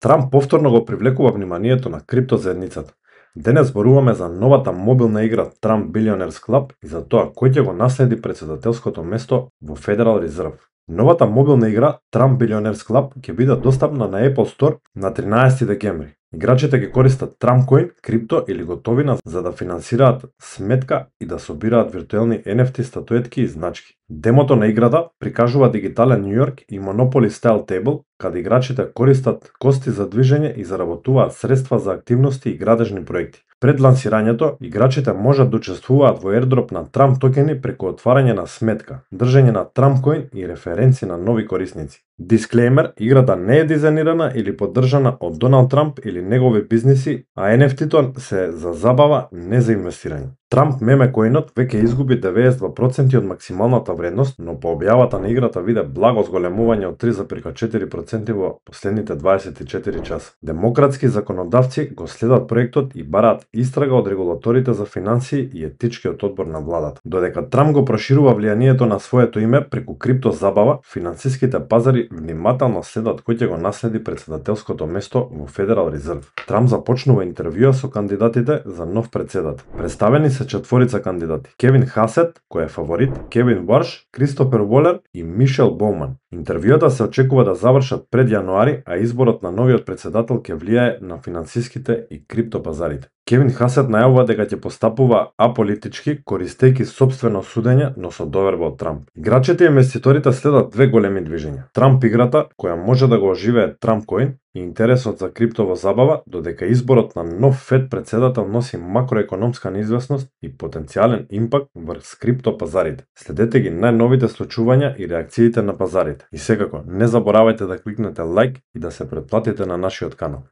Трамп повторно го привлекува вниманието на криптозаедницата. Денес зборуваме за новата мобилна игра Trump Billionaires Club и за тоа кој ќе го наследи претседателското место во Federal Reserve. Новата мобилна игра Trump Billionaires Club ќе биде достапна на Apple Store на 13 декември. Играчите ќе користат Trump Coin, крипто или готовина за да финансираат сметка и да собираат виртуелни NFT статуетки и значки. Демото на играта прикажува дигитален Нью Йорк и Monopoly Style Table, каде играчите користат кости за движење и заработуваат средства за активности и градежни проекти. Пред лансирањето, играчите можат да учествуваат во airdrop на Trump токени преку отварање на сметка, држење на Trump Coin и референци на нови корисници. Дисклеймер, играта не е дизајнирана или поддржана од Доналд Трамп или негови бизниси, а NFT-то се за забава, не за инвестирање. Trump меме коинот веќе изгуби 92% од максималната вредност, но по објавата на играта виде благо зголемување од 3,4% во последните 24 часа. Демократски законодавци го следат проектот и бараат истрага од регулаторите за финансии и етичкиот одбор на владата. Додека Трамп го проширува влијанието на своето име преку крипто забава, финансиските пазари внимателно следат кој ќе го наследи претседателското место во Federal Reserve. Трамп започнува интервјуа со кандидатите за нов претседател. Представени се четворица кандидати: Кевин Хасет, кој е фаворит, Кевин Варш, Кристофер Волер и Мишел Боуман. Интервјуата се очекува да завршат пред јануари, а изборот на новиот претседател ќе влијае на финансиските и криптопазарите. Кевин Хасет најавува дека ќе постапува аполитички, користејќи собствено судење, но со доверба од Трамп. Играчите и инвеститорите следат две големи движења: Трамп играта, која може да го оживее Trump Coin, и интересот за криптова забава, додека изборот на нов Фед претседател носи макроекономска неизвестност и потенцијален импакт врз криптопазарите. Следете ги најновите случувања и реакциите на пазарите. И секако, не заборавајте да кликнете лайк и да се претплатите на нашиот канал.